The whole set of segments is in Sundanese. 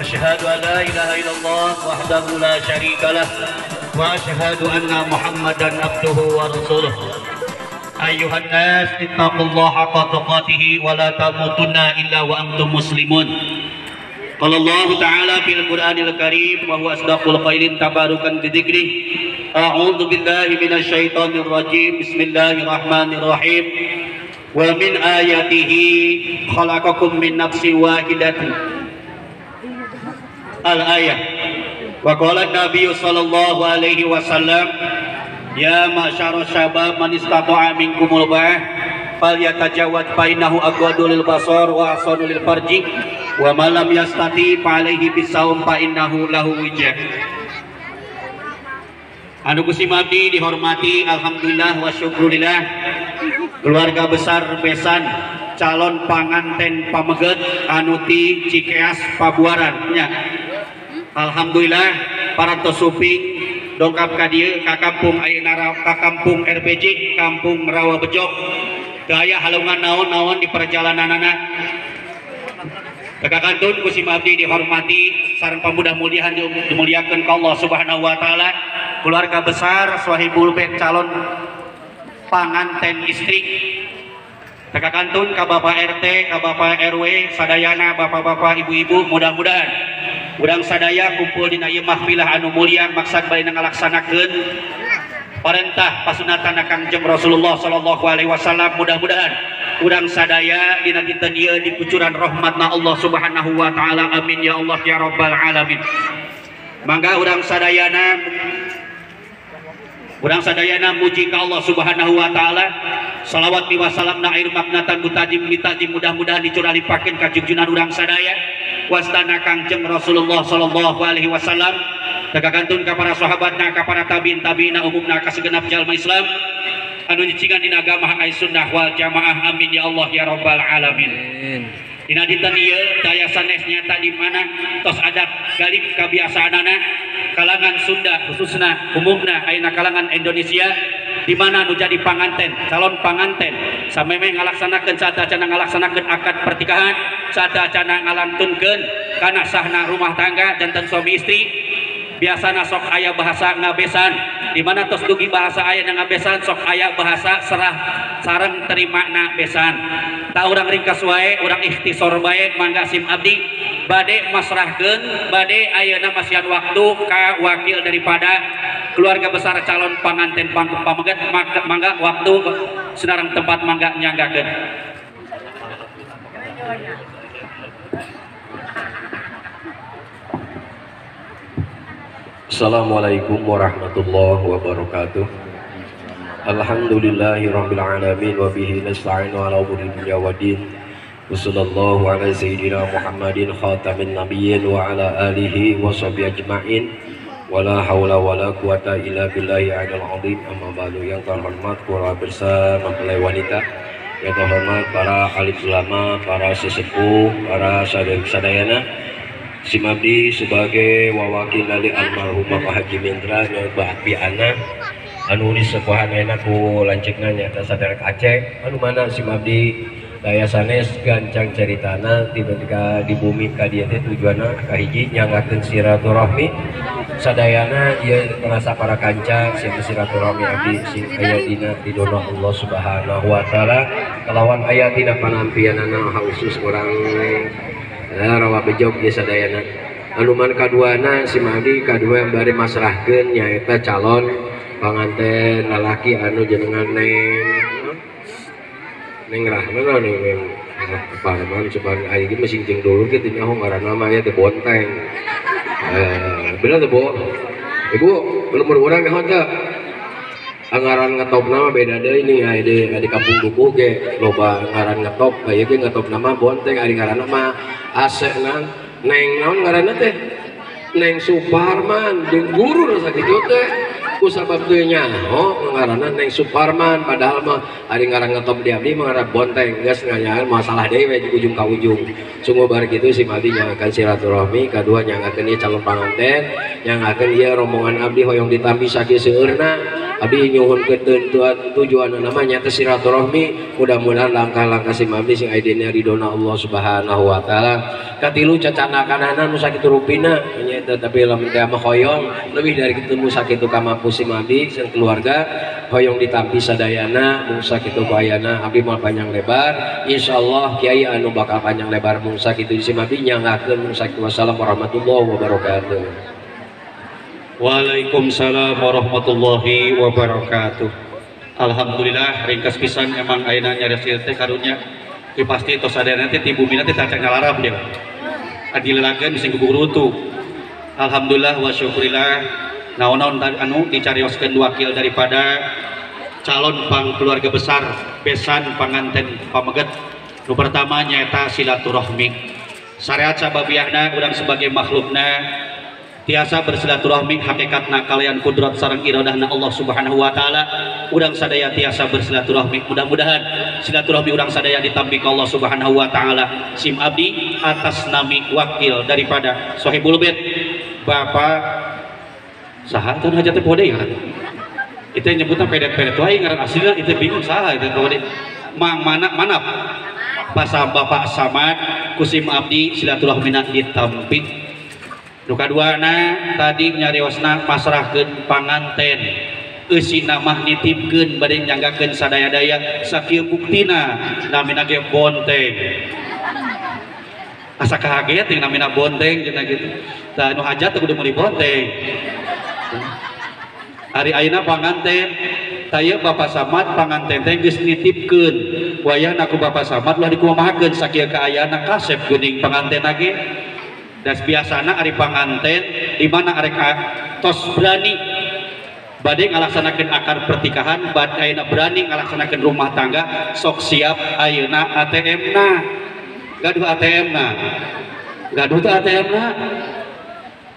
Asyhadu an la ilaha illallah wahdahu la syarikalah wa asyhadu anna Muhammadan abduhu wa rasuluh. Ayyuhan nas ittaqullaha haqqa tuqatih wa la tamutunna illa wa antum muslimun. Qala Allah ta'ala fil Qur'anil Karim wa huwa asdaqul qailin tabarukan bi dzikrih. A'udzu billahi minasyaitonir rajim. Bismillahirrahmanirrahim. Wa min ayatihi khalaqakum min nafsin wahidatin. Al-ayah. Wa qala an-nabiy sallallahu alaihi wasallam, ya ma'syara syabab man istata'a minkumul ba'ah falyatajawwad fa innahu aqwadu lil basar wa ahsanu lil farji wa man lam yastati fa alaihi bisawm fa innahu lahu wijah. Anu ku simabdi dihormati, alhamdulillah wa syukurillah, keluarga besar besan calon panganten pameget anu ti Cikeas Pabuaran nya. Alhamdulillah para tosuping dongkap ka dieu ka kampung ayeuna ka kampung RBJ, kampung Rawa Bejog. Teu aya halungan naon-naon di perjalananana. Teka kantun ku simabdi dihormati sareng pamudah muliahan dimuliakeun ka Allah Subhanahu wa taala. Keluarga besar sahibul bait calon panganten istri. Teka kantun ka Bapak RT, ka Bapak RW, sadayana bapak-bapak, ibu-ibu, mudah-mudahan urang sadaya kumpul dina ieu mahfilah anu mulia maksad bari ngalaksanakeun parentah pasunatan Kangjeng Rasulullah sallallahu alaihi wasallam. Mudah-mudahan urang sadaya dina dinten ieu dikucuran rahmatna Allah Subhanahu wa taala. Amin ya Allah ya rabbal alamin. Mangga urang sadayana muji ka Allah Subhanahu wa taala. Salawat wa salamna air maknatan mutajim mitajim mudah-mudahan dicurah lipakeun ka junjunan urang sadaya wastana Kangjeng Rasulullah sallallahu alaihi wasallam. Teka kantun ka para sahabatna, ka para tabiin tabiina, umumna ka segenap jalma Islam anu nyicingan dina agama sunnah wal jamaah. Amin ya Allah ya rabbal alamin. Dina dinten ieu daya sanes nyata di mana tos adat galib kabiasaanana kalangan Sunda khususna umumna ayeuna kalangan Indonesia di mana nu jadi panganten, calon panganten samemeh ngalaksanakeun saatacana ngalaksanakeun akad pernikahan, saatacana ngalantunkeun kana sahna rumah tangga janten suami istri, biasana sok aya bahasa ngabesan. Di mana tos dugi bahasa aya ngabesan sok aya bahasa serah sareng terimana besan. Ta urang ringkas wae, urang ikhtisor bae, mangga sim abdi bade masrahkeun bade ayeuna masihan waktu ka wakil daripada keluarga besar calon panganten pameget, mangga waktu senarang tempat mangga nyanggakeun. Assalamualaikum warahmatullahi wabarakatuh. Alhamdulillahirabbil alamin wa bihi nasta'inu ala umuri dunya waddin. Wassallallahu ala sayyidina Muhammadin khatamin nabiyyin wa ala alihi wa sahbihi ajma'in. Wala haula wala quwata illa billahi aliyil azim. Amma ba'du. Yang terhormat keluarga besar mempelai wanita, yang terhormat para alim ulama, para sesepuh, para sadayana. Simabdi sebagai wawakil dari almarhum Bapak Haji Mindra Mbah Abi Ana anu disepuhan ayeuna ku lanceukna nyaeta saderek Aceh anu mana simabdi daya sanes gancang caritana tiba-tiba di bumi ka dieu teh tujuanna kahiji nyanggakeun silaturahmi sadayana ieu merasa para kanca silaturahmi abdi sing aya dina ridho Allah Subhanahu wa taala kalawan aya dina panampianana khusus urang Rawa Bejog ieu sadayana. Anu man kaduana simabdi kadua bari masrahkeun nyaeta calon panganten lalaki anu jenengan Neng Rahman neng Parman cuman aya ge masing jeung dulur ge teu nyaho ngaranna mah aya teh bonteng. Bener teh Bu? Ibu belum urang nyaho teh. Ngaran ngetop nama beda deui nih aya di kampung Dukuh ge loba ngaran ngetop aya ge ngetop nama bonteng ari ngaranna mah asena neng naon ngaranna teh Neng Suparman jeung guru rasa kitu teh Ku sabab teu nyaho ngaranna Neng Suparman padahal mah ari ngaran ngetop di abdi mah ngaran Bonteng geus nganyaan masalah deui we di ujung ka ujung. Sungguh bar kitu sim abdi nyangakeun silaturahmi, kadua nyangakeun ieu calon panganten, nyangakeun ieu rombongan abdi hoyong ditampi sakieu seueurna. Abdi nyuhunkeun tujuanna mah nya teh silaturahmi, mudah-mudahan langkah-langkah sim abdi sing aya dina ridona Allah Subhanahu wa taala. Katilu cacanakanana nu sakitu rupina nya tapi lamun teh mah hoyong lebih dari kitu nu sakitu kamampu sim abdi sareng keluarga hoyong ditampi sadayana mung sakitu ku ayana abdi moal panjang lebar. Insyaallah kiai anu bakal panjang lebar mung sakitu sim abdi nyangakeun mung sakitu. Wassalamualaikum warahmatullahi wabarakatuh. Waalaikumsalam warahmatullahi wabarakatuh. Alhamdulillah ringkas pisan emang ayeuna nyarios ieu teh karunya. Ieu pasti tos sadayana teh ti bumina teh caca ngalarap dia. Adilelakeun sing gugurutu. Alhamdulillah wa syukurillah naon-naon anu dicarioskeun wakil daripada calon pang keluarga besar besan panganten pameget. Nu pertama nyaeta silaturahmi. Syariat sababiahna urang sebagai makhlukna tiasa bersilaturahmi hakikatna kalian kudrat sareng iradahna Allah Subhanahu wa taala. Urang sadaya tiasa bersilaturahmi, mudah-mudahan silaturahmi urang sadaya ditampi ku Allah Subhanahu wa taala. Sim abdi atas nami wakil daripada Sohibul Bait Bapak saha teh hajat teh pode ya itu yang nyebutna pedet-pedet wae ngaran aslina itu bingung saha itu pode mang mana manap pasal Bapak Samad kusim abdi silaturahmina ditampi. Nu kaduana tadi nyariosna pasrahkeun panganten eusina mah nitipkeun bade nyanggakeun sadaya-daya sakieu buktina namina ge Bonteng. Asa kahaget yang namina Bonteng cenah kitu. Tah nu hajat teh kudu meuli bonteng. Ari ayeuna panganten tah Bapak Samad panganten teh geus nitipkeun wayahna ku Bapak Samad ulah dikumahakeun sakieu kaayana kasep geuning panganten ge. Das biasana ari panganten di mana arek tos berani bade ngalaksanakeun akar pertikahan, bade ayeuna berani ngalaksanakeun rumah tangga, sok siap ayeuna ATM-na. Gaduh ATM-na. Gaduh teh ATM-na.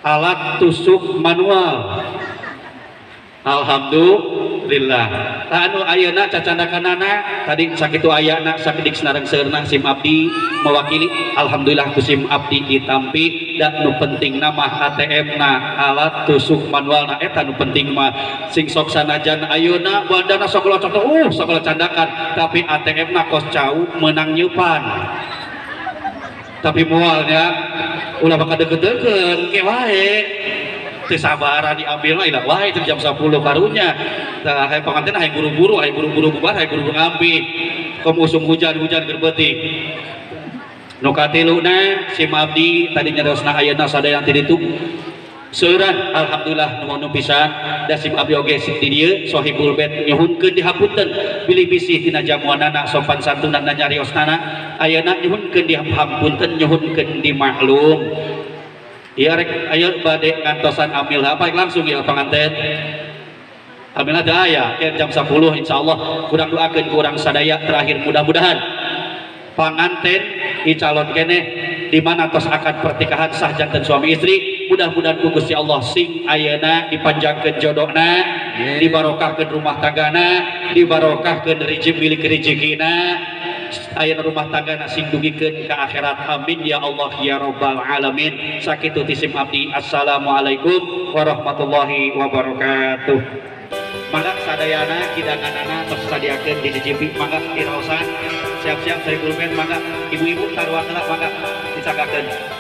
Alat tusuk manual. Alhamdulillah. Tah anu ayeuna cacanakanana tadi sakitu ayana sakedik sareng seurna sim abdi mewakili alhamdulillah ku sim abdi ditampi da nu pentingna mah ATM-na alat tusuk manualna eta nu penting mah sing sok sanajan ayeuna bandana sok locok sok candakan tapi ATM-na kos cau meunang nyeupan. Tapi moalnya ulah bakal deket-deket ke wae. Teu sabaran diambilna ilah wae teh jam 10 karunya. Tah hayang panganten hayang buru-buru, hayang buru-buru bubar, hayang buru-buru ngambil. Kom usum hujan-hujan keur beuting. Nu katiluna sim abdi tadi nyariosna ayeuna sadaya ti ditu. Seueuran alhamdulillah nuhun pisan da sim abdi oge di dieu Sohibul Bait nyuhunkeun dihapunten bilih bisi tina jamuanana sopan santunana nyariosnana ayeuna nyuhunkeun dihapunten nyuhunkeun dimaklum. Iya rek ayo bade ngantosan amil apa langsung ya panganten. Amil ada aya ke jam 10 insyaallah kurang doakeun kurang sadaya terakhir mudah-mudahan panganten dicalon keneh di mana tos akad pertikahan sah janten suami istri mudah-mudahan ku Gusti Allah sing ayeuna dipanjangkeun jodohna, dibarokahkeun rumah tanggana, dibarokahkeun rezeki milik rezekina. Ayeuna rumah tangga sing dugikeun ka akhirat amin ya Allah ya rabbal alamin. Sakitu ti sim abdi. Assalamualaikum warahmatullahi wabarakatuh. Mangga sadayana hidanganana tos sadiakeun di DJP mangga diraosan siap-siap Sohibul Bait mangga ibu-ibu taruhan heula mangga dicagakeun.